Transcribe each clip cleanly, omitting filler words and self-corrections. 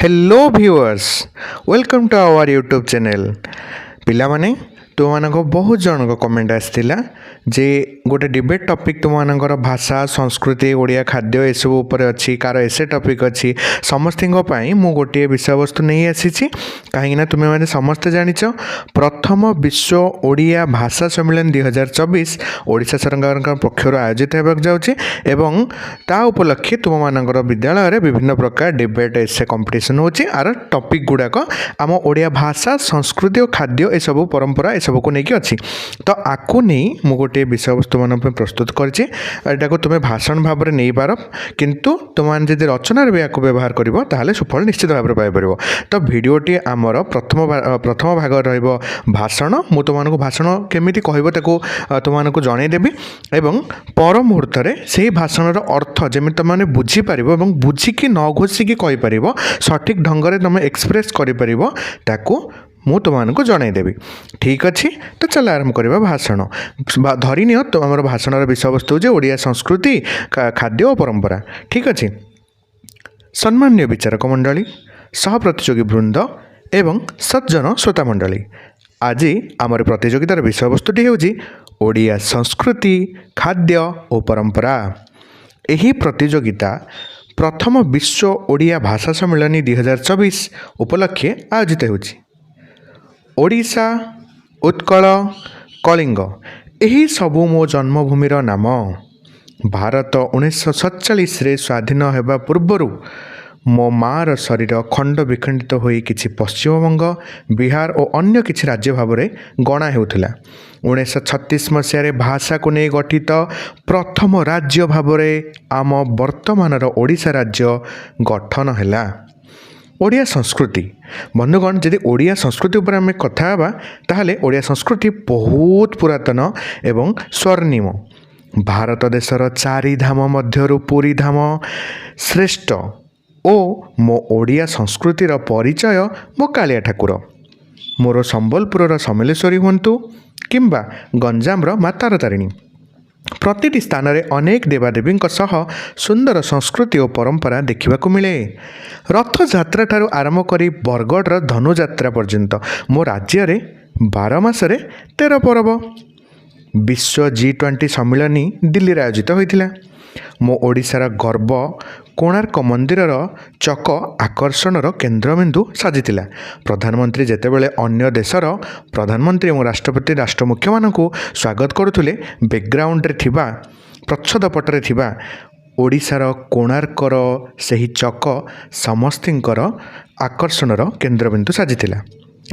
Hello viewers, welcome to our YouTube channel. ପିଲାମାନେ, ତୁମମାନଙ୍କ ବହୁତ ଜଣଙ୍କ କମେଣ୍ଟ ଆସିଥିଲା ଯେ ଗୋଟେ ଡିବେଟ୍ ଟପିକ୍ ତୁମମାନଙ୍କର ଭାଷା, ସଂସ୍କୃତି, ଓଡ଼ିଆ ଖାଦ୍ୟ ଏସବୁ ଉପରେ ଅଛି, କାହାର ଏସେ ଟପିକ୍ ଅଛି। ସମସ୍ତଙ୍କ ପାଇଁ ମୁଁ ଗୋଟିଏ ବିଷୟବସ୍ତୁ ନେଇ ଆସିଛି, କାହିଁକିନା ତୁମେମାନେ ସମସ୍ତେ ଜାଣିଛ, ପ୍ରଥମ ବିଶ୍ୱ ଓଡ଼ିଆ ଭାଷା ସମ୍ମିଳନୀ 2024 ଓଡ଼ିଶା ସରକାରଙ୍କ ପକ୍ଷରୁ ଆୟୋଜିତ ହେବାକୁ ଯାଉଛି ଏବଂ ତା ଉପଲକ୍ଷେ ତୁମମାନଙ୍କର ବିଦ୍ୟାଳୟରେ ବିଭିନ୍ନ ପ୍ରକାର ଡିବେଟ୍, ଏସେ କମ୍ପିଟିସନ୍ ହେଉଛି। ଆର ଟପିକ୍ ଗୁଡ଼ାକ ଆମ ଓଡ଼ିଆ ଭାଷା, ସଂସ୍କୃତି ଓ ଖାଦ୍ୟ ଏସବୁ ପରମ୍ପରା ଏସବୁକୁ ନେଇକି ଅଛି। ତ ଆକୁ ନେଇ ମୁଁ ଗୋଟିଏ ବିଷୟବସ୍ତୁମାନଙ୍କ ପାଇଁ ପ୍ରସ୍ତୁତ କରିଛି। ଏଟାକୁ ତୁମେ ଭାଷଣ ଭାବରେ ନେଇପାର, କିନ୍ତୁ ତୁମେମାନେ ଯଦି ରଚନାରେ ବି ୟାକୁ ବ୍ୟବହାର କରିବ, ତାହେଲେ ସୁଫଳ ନିଶ୍ଚିତ ଭାବରେ ପାଇପାରିବ। ତ ଭିଡ଼ିଓଟି ଆମର ପ୍ରଥମ ଭାଗ ରହିବ ଭାଷଣ। ମୁଁ ତୁମମାନଙ୍କୁ ଭାଷଣ କେମିତି କହିବ, ତାକୁ ତୁମମାନଙ୍କୁ ଜଣାଇଦେବି ଏବଂ ପର ମୁହୂର୍ତ୍ତରେ ସେହି ଭାଷଣର ଅର୍ଥ ଯେମିତି ତୁମେମାନେ ବୁଝିପାରିବ ଏବଂ ବୁଝିକି ନ ଘୋଷିକି କହିପାରିବ, ସଠିକ୍ ଢଙ୍ଗରେ ତୁମେ ଏକ୍ସପ୍ରେସ୍ କରିପାରିବ, ତାକୁ ମୁଁ ତୁମମାନଙ୍କୁ ଜଣାଇଦେବି। ଠିକ୍ ଅଛି, ତ ଚାଲ ଆରମ୍ଭ କରିବା ଭାଷଣ। ଧରିନିଅ ତ ଆମର ଭାଷଣର ବିଷୟବସ୍ତୁ ହେଉଛି ଓଡ଼ିଆ ସଂସ୍କୃତି, ଖାଦ୍ୟ ଓ ପରମ୍ପରା। ଠିକ୍ ଅଛି। ସମ୍ମାନୀୟ ବିଚାରକ ମଣ୍ଡଳୀ, ସହ ପ୍ରତିଯୋଗୀ ବୃନ୍ଦ ଏବଂ ସଜ୍ଜନ ଶ୍ରୋତା ମଣ୍ଡଳୀ, ଆଜି ଆମର ପ୍ରତିଯୋଗିତାର ବିଷୟବସ୍ତୁଟି ହେଉଛି ଓଡ଼ିଆ ସଂସ୍କୃତି, ଖାଦ୍ୟ ଓ ପରମ୍ପରା। ଏହି ପ୍ରତିଯୋଗିତା ପ୍ରଥମ ବିଶ୍ୱ ଓଡ଼ିଆ ଭାଷା ସମ୍ମିଳନୀ 2024 ଉପଲକ୍ଷେ ଆୟୋଜିତ ହେଉଛି। ଓଡ଼ିଶା, ଉତ୍କଳ, କଳିଙ୍ଗ, ଏହି ସବୁ ମୋ ଜନ୍ମଭୂମିର ନାମ। ଭାରତ 1947ରେ ସ୍ୱାଧୀନ ହେବା ପୂର୍ବରୁ ମୋ ମାଆର ଶରୀର ଖଣ୍ଡ ବିଖଣ୍ଡିତ ହୋଇ କିଛି ପଶ୍ଚିମବଙ୍ଗ, ବିହାର ଓ ଅନ୍ୟ କିଛି ରାଜ୍ୟ ଭାବରେ ଗଣା ହେଉଥିଲା। 1936 ମସିହାରେ ଭାଷାକୁ ନେଇ ଗଠିତ ପ୍ରଥମ ରାଜ୍ୟ ଭାବରେ ଆମ ବର୍ତ୍ତମାନର ଓଡ଼ିଶା ରାଜ୍ୟ ଗଠନ ହେଲା। ଓଡ଼ିଆ ସଂସ୍କୃତି। ବନ୍ଧୁଗଣ, ଯଦି ଓଡ଼ିଆ ସଂସ୍କୃତି ଉପରେ ଆମେ କଥା ହେବା, ତାହେଲେ ଓଡ଼ିଆ ସଂସ୍କୃତି ବହୁତ ପୁରାତନ ଏବଂ ସ୍ୱର୍ଣ୍ଣିମ। ଭାରତ ଦେଶର ଚାରିଧାମ ମଧ୍ୟରୁ ପୁରୀ ଧାମ ଶ୍ରେଷ୍ଠ ଓ ମୋ ଓଡ଼ିଆ ସଂସ୍କୃତିର ପରିଚୟ ମୋ କାଳିଆ ଠାକୁର। ମୋର ସମ୍ବଲପୁରର ସମଲେଶ୍ୱରୀ ହୁଅନ୍ତୁ କିମ୍ବା ଗଞ୍ଜାମର ମା ତାରାତାରିଣୀ, ପ୍ରତିଟି ସ୍ଥାନରେ ଅନେକ ଦେବାଦେବୀଙ୍କ ସହ ସୁନ୍ଦର ସଂସ୍କୃତି ଓ ପରମ୍ପରା ଦେଖିବାକୁ ମିଳେ। ରଥଯାତ୍ରା ଠାରୁ ଆରମ୍ଭ କରି ବରଗଡ଼ର ଧନୁଯାତ୍ରା ପର୍ଯ୍ୟନ୍ତ ମୋ ରାଜ୍ୟରେ 12 ମାସରେ 13 ପରବ। ବିଶ୍ୱ ଜି-20 ସମ୍ମିଳନୀ ଦିଲ୍ଲୀରେ ଆୟୋଜିତ ହୋଇଥିଲା। ମୋ ଓଡ଼ିଶାର ଗର୍ବ କୋଣାର୍କ ମନ୍ଦିରର ଚକ ଆକର୍ଷଣର କେନ୍ଦ୍ରବିନ୍ଦୁ ସାଜିଥିଲା। ପ୍ରଧାନମନ୍ତ୍ରୀ ଯେତେବେଳେ ଅନ୍ୟ ଦେଶର ପ୍ରଧାନମନ୍ତ୍ରୀ ଏବଂ ରାଷ୍ଟ୍ରପତି, ରାଷ୍ଟ୍ରମୁଖ୍ୟମାନଙ୍କୁ ସ୍ୱାଗତ କରୁଥିଲେ, ବ୍ୟାକଗ୍ରାଉଣ୍ଡରେ ଥିବା, ପ୍ରଚ୍ଛଦ ପଟରେ ଥିବା ଓଡ଼ିଶାର କୋଣାର୍କର ସେହି ଚକ ସମସ୍ତଙ୍କର ଆକର୍ଷଣର କେନ୍ଦ୍ରବିନ୍ଦୁ ସାଜିଥିଲା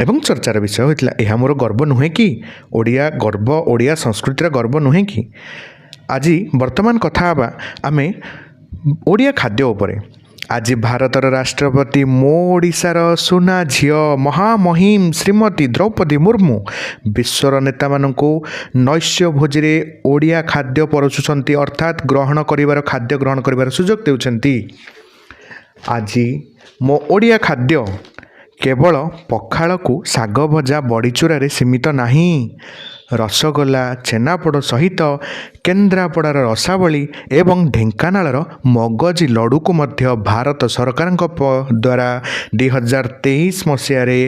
ଏବଂ ଚର୍ଚ୍ଚାର ବିଷୟ ହୋଇଥିଲା। ଏହା ମୋର ଗର୍ବ ନୁହେଁ କି? ଓଡ଼ିଆ ଗର୍ବ, ଓଡ଼ିଆ ସଂସ୍କୃତିର ଗର୍ବ ନୁହେଁ କି? ଆଜି ବର୍ତ୍ତମାନ କଥା ହେବା ଆମେ ଓଡ଼ିଆ ଖାଦ୍ୟ ଉପରେ। ଆଜି ଭାରତର ରାଷ୍ଟ୍ରପତି, ମୋ ଓଡ଼ିଶାର ସୁନା ଝିଅ ମହାମହିମ ଶ୍ରୀମତୀ ଦ୍ରୌପଦୀ ମୁର୍ମୁ ବିଶ୍ୱର ନେତାମାନଙ୍କୁ ନୈଶ୍ୟ ଭୋଜିରେ ଓଡ଼ିଆ ଖାଦ୍ୟ ପରଷୁଛନ୍ତି, ଅର୍ଥାତ୍ ଗ୍ରହଣ କରିବାର, ଖାଦ୍ୟ ଗ୍ରହଣ କରିବାର ସୁଯୋଗ ଦେଉଛନ୍ତି। ଆଜି ମୋ ଓଡ଼ିଆ ଖାଦ୍ୟ କେବଳ ପଖାଳକୁ ଶାଗ ଭଜା, ବଡ଼ିଚୁରାରେ ସୀମିତ ନାହିଁ। ରସଗୋଲା, ଛେନାପୋଡ଼ ସହିତ କେନ୍ଦ୍ରାପଡ଼ାର ରସାବଳି ଏବଂ ଢେଙ୍କାନାଳର ମଗଜି ଲଡ଼ୁକୁ ମଧ୍ୟ ଭାରତ ସରକାରଙ୍କ ଦ୍ୱାରା 2023 ମସିହାରେ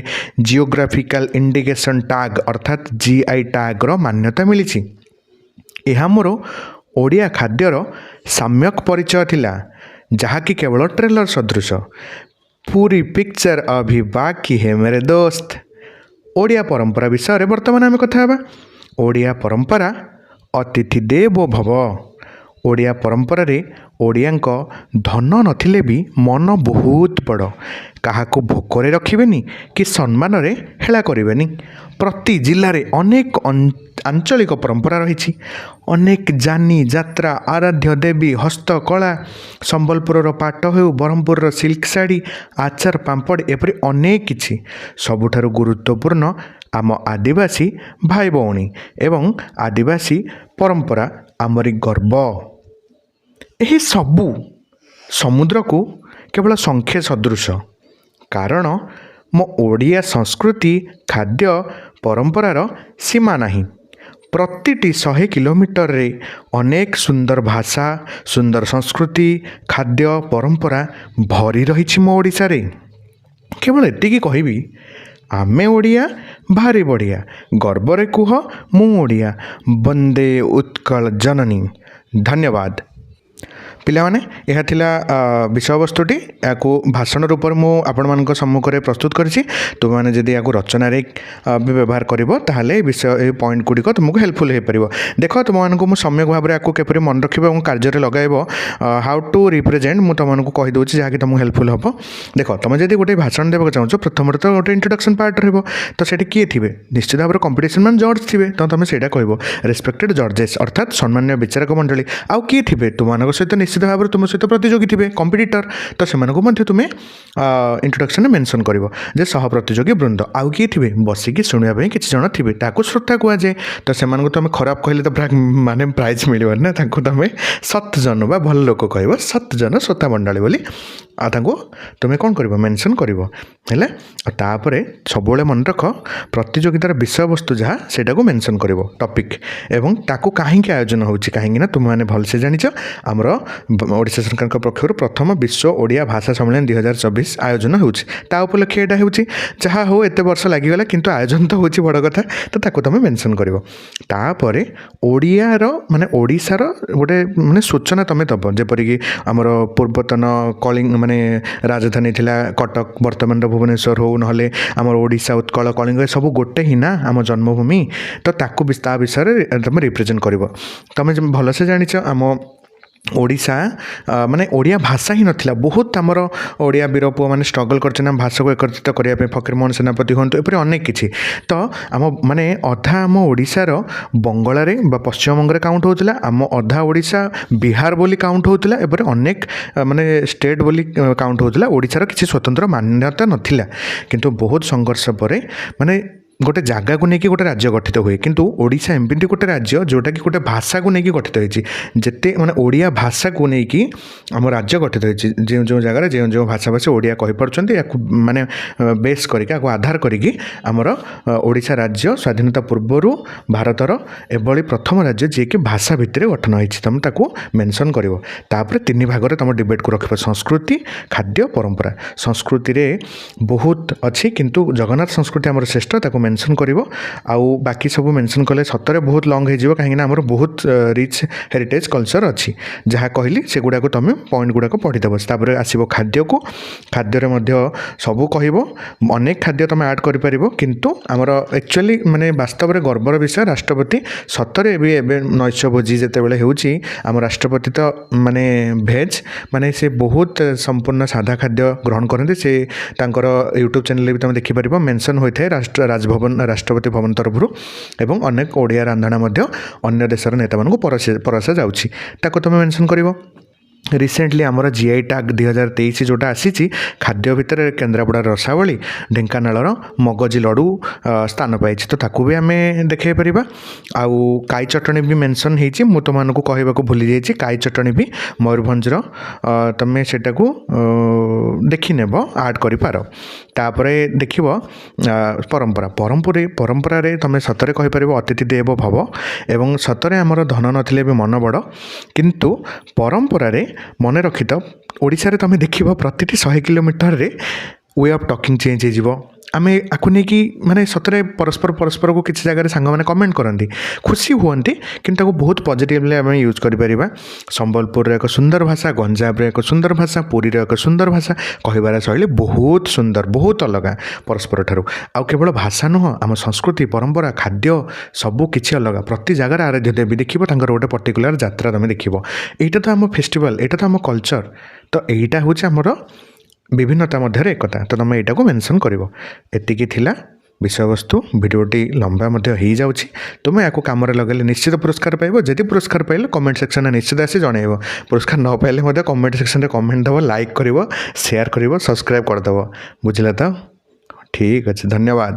ଜିଓଗ୍ରାଫିକାଲ ଇଣ୍ଡିକେସନ୍ ଟ୍ୟାଗ୍, ଅର୍ଥାତ୍ ଜିଆଇ ଟ୍ୟାଗ୍ର ମାନ୍ୟତା ମିଳିଛି। ଏହା ମୋର ଓଡ଼ିଆ ଖାଦ୍ୟର ସମ୍ୟକ ପରିଚୟ ଥିଲା, ଯାହାକି କେବଳ ଟ୍ରେଲର ସଦୃଶ। पूरी पिक्चर अभी बाकी है, मेरे दोस्त। ଓଡ଼ିଆ ପରମ୍ପରା ବିଷୟରେ ବର୍ତ୍ତମାନ ଆମେ କଥା ହେବା। ଓଡ଼ିଆ ପରମ୍ପରା, ଅତିଥି ଦେବୋ ଭବ। ଓଡ଼ିଆ ପରମ୍ପରାରେ ଓଡ଼ିଆଙ୍କ ଧନ ନଥିଲେ ବି ମନ ବହୁତ ବଡ଼। କାହାକୁ ଭୋକରେ ରଖିବେନି କି ସମ୍ମାନରେ ହେଳା କରିବେନି। ପ୍ରତି ଜିଲ୍ଲାରେ ଅନେକ ଆଞ୍ଚଳିକ ପରମ୍ପରା ରହିଛି। ଅନେକ ଯାନି ଯାତ୍ରା, ଆରାଧ୍ୟ ଦେବୀ, ହସ୍ତକଳା, ସମ୍ବଲପୁରର ପାଟ ହେଉ, ବ୍ରହ୍ମପୁରର ସିଲ୍କ ଶାଢ଼ୀ, ଆଚାର, ପାମ୍ପଡ଼, ଏପରି ଅନେକ କିଛି। ସବୁଠାରୁ ଗୁରୁତ୍ୱପୂର୍ଣ୍ଣ, ଆମ ଆଦିବାସୀ ଭାଇ ଭଉଣୀ ଏବଂ ଆଦିବାସୀ ପରମ୍ପରା ଆମରି ଗର୍ବ। ଏହି ସବୁ ସମୁଦ୍ରକୁ କେବଳ ଶଙ୍ଖେ ସଦୃଶ, କାରଣ ମୋ ଓଡ଼ିଆ ସଂସ୍କୃତି, ଖାଦ୍ୟ ପରମ୍ପରାର ସୀମା ନାହିଁ। ପ୍ରତିଟି 100 କିଲୋମିଟରରେ ଅନେକ ସୁନ୍ଦର ଭାଷା, ସୁନ୍ଦର ସଂସ୍କୃତି, ଖାଦ୍ୟ ପରମ୍ପରା ଭରି ରହିଛି ମୋ ଓଡ଼ିଶାରେ। କେବଳ ଏତିକି କହିବି, ଆମେ ଓଡ଼ିଆ ଭାରି ବଢ଼ିଆ, ଗର୍ବରେ କୁହ ମୁଁ ଓଡ଼ିଆ, ବନ୍ଦେ ଉତ୍କଳ ଜନନୀ। ଧନ୍ୟବାଦ। ପିଲାମାନେ, ଏହା ଥିଲା ବିଷୟବସ୍ତୁଟି। ଏହାକୁ ଭାଷଣ ରୂପରେ ମୁଁ ଆପଣମାନଙ୍କ ସମ୍ମୁଖରେ ପ୍ରସ୍ତୁତ କରିଛି। ତୁମେମାନେ ଯଦି ଏହାକୁ ରଚନାରେ ବି ବ୍ୟବହାର କରିବ, ତାହେଲେ ଏ ବିଷୟ, ଏ ପଏଣ୍ଟ ଗୁଡ଼ିକ ତୁମକୁ ହେଲ୍ପଫୁଲ୍ ହୋଇପାରିବ। ଦେଖ, ତୁମମାନଙ୍କୁ ମୁଁ ସମ୍ୟକ ଭାବରେ ଏହାକୁ କିପରି ମନେ ରଖିବ ଏବଂ କାର୍ଯ୍ୟରେ ଲଗାଇବ, how to represent, ମୁଁ ତୁମମାନଙ୍କୁ କହିଦେଉଛି, ଯାହାକି ତୁମକୁ ହେଲ୍ପଫୁଲ୍ ହେବ। ଦେଖ, ତୁମେ ଯଦି ଗୋଟେ ଭାଷଣ ଦେବାକୁ ଚାହୁଁଛ, ପ୍ରଥମରେ ତ ଗୋଟେ ଇଣ୍ଟ୍ରୋଡକ୍ସନ୍ ପାର୍ଟ ରହିବ। ତ ସେଠି କିଏ ଥିବେ? ନିଶ୍ଚିତ ଭାବରେ କମ୍ପିଟିସନ୍ ମାନେ ଜଜ୍ ଥିବେ। ତ ତୁମେ ସେଇଟା କହିବ, ରେସ୍ପେକ୍ଟେଡ଼ ଜଜେସ୍, ଅର୍ଥାତ୍ ସମ୍ମାନୀୟ ବିଚାରକ ମଣ୍ଡଳୀ। ଆଉ କିଏ ଥିବେ? ତୁମମାନଙ୍କ ସହିତ ନିଶ୍ଚିତ ଭାବରେ ତୁମ ସହିତ ପ୍ରତିଯୋଗୀ ଥିବେ, କମ୍ପିଟିଟର। ତ ସେମାନଙ୍କୁ ମଧ୍ୟ ତୁମେ ଇଣ୍ଟ୍ରୋଡକ୍ସନ୍ରେ ମେନସନ୍ କରିବ ଯେ ସହ ପ୍ରତିଯୋଗୀ ବୃନ୍ଦ। ଆଉ କିଏ ଥିବେ? ବସିକି ଶୁଣିବା ପାଇଁ କିଛି ଜଣ ଥିବେ, ତାକୁ ଶ୍ରୋତା କୁହାଯାଏ। ତ ସେମାନଙ୍କୁ ତୁମେ ଖରାପ କହିଲେ ତ ମାନେ ପ୍ରାଇଜ୍ ମିଳିବନି ନା। ତାଙ୍କୁ ତୁମେ ସତ୍ଜନ ବା ଭଲ ଲୋକ କହିବ, ସତ୍ଜନ ଶ୍ରୋତା ମଣ୍ଡଳୀ ବୋଲି। ଆଉ ତାଙ୍କୁ ତୁମେ କ'ଣ କରିବ? ମେନସନ୍ କରିବ। ହେଲା, ଆଉ ତାପରେ ସବୁବେଳେ ମନେ ରଖ, ପ୍ରତିଯୋଗିତାର ବିଷୟବସ୍ତୁ ଯାହା, ସେଇଟାକୁ ମେନସନ୍ କରିବ, ଟପିକ୍, ଏବଂ ତାକୁ କାହିଁକି ଆୟୋଜନ ହେଉଛି। କାହିଁକି ନା ତୁମେମାନେ ଭଲସେ ଜାଣିଛ, ଆମର ଓଡ଼ିଶା ସରକାରଙ୍କ ପକ୍ଷରୁ ପ୍ରଥମ ବିଶ୍ୱ ଓଡ଼ିଆ ଭାଷା ସମ୍ମିଳନୀ 2024 ଆୟୋଜନ ହେଉଛି। ତା ଉପଲକ୍ଷେ ଏଇଟା ହେଉଛି। ଯାହା ହଉ, ଏତେ ବର୍ଷ ଲାଗିଗଲା, କିନ୍ତୁ ଆୟୋଜନ ତ ହେଉଛି, ବଡ଼ କଥା। ତ ତାକୁ ତୁମେ ମେନସନ୍ କରିବ। ତାପରେ ଓଡ଼ିଆର, ମାନେ ଓଡ଼ିଶାର ଗୋଟେ ମାନେ ସୂଚନା ତୁମେ ଦେବ, ଯେପରିକି ଆମର ପୂର୍ବତନ କଳିଙ୍ଗ ମାନେ ରାଜଧାନୀ ଥିଲା କଟକ, ବର୍ତ୍ତମାନର ଭୁବନେଶ୍ୱର ହଉ, ନହେଲେ ଆମର ଓଡ଼ିଶା, ଉତ୍କଳ, କଳିଙ୍ଗ ଏସବୁ ଗୋଟେ ହିଁ ନା, ଆମ ଜନ୍ମଭୂମି। ତ ତାକୁ ତା ବିଷୟରେ ତୁମେ ରିପ୍ରେଜେଣ୍ଟ କରିବ। ତୁମେ ଭଲସେ ଜାଣିଛ, ଆମ ଓଡ଼ିଶା ମାନେ ଓଡ଼ିଆ ଭାଷା ହିଁ ନଥିଲା। ବହୁତ ଆମର ଓଡ଼ିଆ ବୀର ପୁଅମାନେ ଷ୍ଟ୍ରଗଲ୍ କରିଛନ୍ତି ଆମ ଭାଷାକୁ ଏକତ୍ରିତ କରିବା ପାଇଁ, ଫକୀରମୋହନ ସେନାପତି ହୁଅନ୍ତୁ, ଏପରି ଅନେକ କିଛି। ତ ଆମ ମାନେ ଅଧା ଆମ ଓଡ଼ିଶାର ବଙ୍ଗଳାରେ ବା ପଶ୍ଚିମବଙ୍ଗରେ କାଉଣ୍ଟ ହେଉଥିଲା, ଆମ ଅଧା ଓଡ଼ିଶା ବିହାର ବୋଲି କାଉଣ୍ଟ ହେଉଥିଲା, ଏପରି ଅନେକ ମାନେ ଷ୍ଟେଟ୍ ବୋଲି କାଉଣ୍ଟ ହେଉଥିଲା। ଓଡ଼ିଶାର କିଛି ସ୍ୱତନ୍ତ୍ର ମାନ୍ୟତା ନଥିଲା। କିନ୍ତୁ ବହୁତ ସଂଘର୍ଷ ପରେ, ମାନେ ଗୋଟେ ଜାଗାକୁ ନେଇକି ଗୋଟେ ରାଜ୍ୟ ଗଠିତ ହୁଏ, କିନ୍ତୁ ଓଡ଼ିଶା ଏମିତି ଗୋଟେ ରାଜ୍ୟ ଯେଉଁଟାକି ଗୋଟେ ଭାଷାକୁ ନେଇକି ଗଠିତ ହେଇଛି। ଯେତେ ମାନେ ଓଡ଼ିଆ ଭାଷାକୁ ନେଇକି ଆମ ରାଜ୍ୟ ଗଠିତ ହେଇଛି। ଯେଉଁ ଯେଉଁ ଜାଗାରେ ଯେଉଁ ଯେଉଁ ଭାଷାଭାଷୀ ଓଡ଼ିଆ କହିପାରୁଛନ୍ତି, ୟାକୁ ମାନେ ବେସ୍ କରିକି, ୟାକୁ ଆଧାର କରିକି ଆମର ଓଡ଼ିଶା ରାଜ୍ୟ ସ୍ୱାଧୀନତା ପୂର୍ବରୁ ଭାରତର ଏଭଳି ପ୍ରଥମ ରାଜ୍ୟ ଯିଏକି ଭାଷା ଭିତ୍ତିରେ ଗଠନ ହେଇଛି। ତୁମେ ତାକୁ ମେନସନ୍ କରିବ। ତାପରେ ତିନି ଭାଗରେ ତୁମ ଡିବେଟ୍କୁ ରଖିବ, ସଂସ୍କୃତି, ଖାଦ୍ୟ, ପରମ୍ପରା। ସଂସ୍କୃତିରେ ବହୁତ ଅଛି, କିନ୍ତୁ ଜଗନ୍ନାଥ ସଂସ୍କୃତି ଆମର ଶ୍ରେଷ୍ଠ, ତାକୁ ମେନସନ୍ କରିବ। ଆଉ ବାକି ସବୁ ମେନସନ୍ କଲେ ସତରେ ବହୁତ ଲଙ୍ଗ୍ ହେଇଯିବ, କାହିଁକିନା ଆମର ବହୁତ ରିଚ୍ ହେରିଟେଜ୍ କଲଚର୍ ଅଛି। ଯାହା କହିଲି, ସେଗୁଡ଼ାକୁ ତୁମେ ପଏଣ୍ଟ ଗୁଡ଼ାକ ପଢ଼ିଦେବ। ତାପରେ ଆସିବ ଖାଦ୍ୟକୁ। ଖାଦ୍ୟରେ ମଧ୍ୟ ସବୁ କହିବ, ଅନେକ ଖାଦ୍ୟ ତୁମେ ଆଡ଼୍ କରିପାରିବ। କିନ୍ତୁ ଆମର ଆକ୍ଚୁଆଲି ମାନେ ବାସ୍ତବରେ ଗର୍ବର ବିଷୟ, ରାଷ୍ଟ୍ରପତି ସତରେ ବି ଏବେ ନୈଶ ଭୋଜି ଯେତେବେଳେ ହେଉଛି, ଆମ ରାଷ୍ଟ୍ରପତି ତ ମାନେ ଭେଜ୍, ମାନେ ସେ ବହୁତ ସମ୍ପୂର୍ଣ୍ଣ ସାଧା ଖାଦ୍ୟ ଗ୍ରହଣ କରନ୍ତି। ସେ ତାଙ୍କର ୟୁଟ୍ୟୁବ୍ ଚ୍ୟାନେଲ୍ରେ ବି ତୁମେ ଦେଖିପାରିବ, ମେନସନ୍ ହୋଇଥାଏ ରାଷ୍ଟ୍ର ରାଜଭବନ, ରାଷ୍ଟ୍ରପତି ଭବନ ତରଫରୁ, ଏବଂ ଅନେକ ଓଡ଼ିଆ ରାନ୍ଧଣା ମଧ୍ୟ ଅନ୍ୟ ଦେଶର ନେତାମାନଙ୍କୁ ପରସା ଯାଉଛି। ତାକୁ ତୁମେ ମେନସନ୍ କରିବ। ରିସେଣ୍ଟଲି ଆମର ଜିଆଇ ଟ୍ୟାଗ୍ 2023 ଯେଉଁଟା ଆସିଛି, ଖାଦ୍ୟ ଭିତରେ କେନ୍ଦ୍ରାପଡ଼ାର ରସାବଳି, ଢେଙ୍କାନାଳର ମଗଜି ଲଡ଼ୁ ସ୍ଥାନ ପାଇଛି। ତ ତାକୁ ବି ଆମେ ଦେଖାଇ ପାରିବା। ଆଉ କାଇ ଚଟଣି ବି ମେନସନ୍ ହେଇଛି, ମୁଁ ତୁମମାନଙ୍କୁ କହିବାକୁ ଭୁଲି ଯାଇଛି। କାଇ ଚଟଣି ବି ମୟୂରଭଞ୍ଜର, ତୁମେ ସେଇଟାକୁ ଦେଖିନେବ, ଆଡ଼୍ କରିପାର। ତାପରେ ଦେଖିବ ପରମ୍ପରା। ପରମ୍ପରାରେ ତୁମେ ସତରେ କହିପାରିବ ଅତିଥି ଦେବ ଭବ, ଏବଂ ସତରେ ଆମର ଧନ ନଥିଲେ ବି ମନ ବଡ଼। କିନ୍ତୁ ପରମ୍ପରାରେ ମନେ ରଖିଥ, ଓଡ଼ିଶାରେ ତୁମେ ଦେଖିବ ପ୍ରତିଟି 100 କିଲୋମିଟରରେ we of talking change ହେଇଯିବ। ଆମେ ଆକୁ ନେଇକି ମାନେ ସତରେ ପରସ୍ପର ପରସ୍ପରକୁ କିଛି ଜାଗାରେ ସାଙ୍ଗମାନେ କମେଣ୍ଟ କରନ୍ତି, ଖୁସି ହୁଅନ୍ତି, କିନ୍ତୁ ତାକୁ ବହୁତ ପଜିଟିଭଲି ଆମେ ୟୁଜ୍ କରିପାରିବା। ସମ୍ବଲପୁରର ଏକ ସୁନ୍ଦର ଭାଷା, ଗଞ୍ଜାମର ଏକ ସୁନ୍ଦର ଭାଷା, ପୁରୀର ଏକ ସୁନ୍ଦର ଭାଷା, କହିବାର ଶୈଳୀ ବହୁତ ସୁନ୍ଦର, ବହୁତ ଅଲଗା ପରସ୍ପର ଠାରୁ। ଆଉ କେବଳ ଭାଷା ନୁହଁ, ଆମ ସଂସ୍କୃତି, ପରମ୍ପରା, ଖାଦ୍ୟ ସବୁ କିଛି ଅଲଗା। ପ୍ରତି ଜାଗାରେ ଆରାଧ୍ୟ ଦେବୀ ଦେଖିବ, ତାଙ୍କର ଗୋଟେ ପର୍ଟିକୁଲାର ଯାତ୍ରା ତୁମେ ଦେଖିବ। ଏଇଟା ତ ଆମ ଫେଷ୍ଟିଭାଲ୍, ଏଇଟା ତ ଆମ କଲଚର୍। ତ ଏଇଟା ହେଉଛି ଆମର ବିଭିନ୍ନତା ମଧ୍ୟରେ ଏକତା। ତ ତୁମେ ଏଇଟାକୁ ମେନସନ୍ କରିବ। ଏତିକି ଥିଲା ବିଷୟବସ୍ତୁ। ଭିଡ଼ିଓଟି ଲମ୍ବା ମଧ୍ୟ ହେଇଯାଉଛି। ତୁମେ ୟାକୁ କାମରେ ଲଗାଇଲେ ନିଶ୍ଚିତ ପୁରସ୍କାର ପାଇବ। ଯଦି ପୁରସ୍କାର ପାଇଲେ, କମେଣ୍ଟ ସେକ୍ସନରେ ନିଶ୍ଚିତ ଆସି ଜଣାଇବ। ପୁରସ୍କାର ନ ପାଇଲେ ମଧ୍ୟ କମେଣ୍ଟ ସେକ୍ସନରେ କମେଣ୍ଟ ଦେବ, ଲାଇକ୍ କରିବ, ସେୟାର କରିବ, ସବସ୍କ୍ରାଇବ୍ କରିଦେବ। ବୁଝିଲେ ତ? ଠିକ୍ ଅଛି, ଧନ୍ୟବାଦ।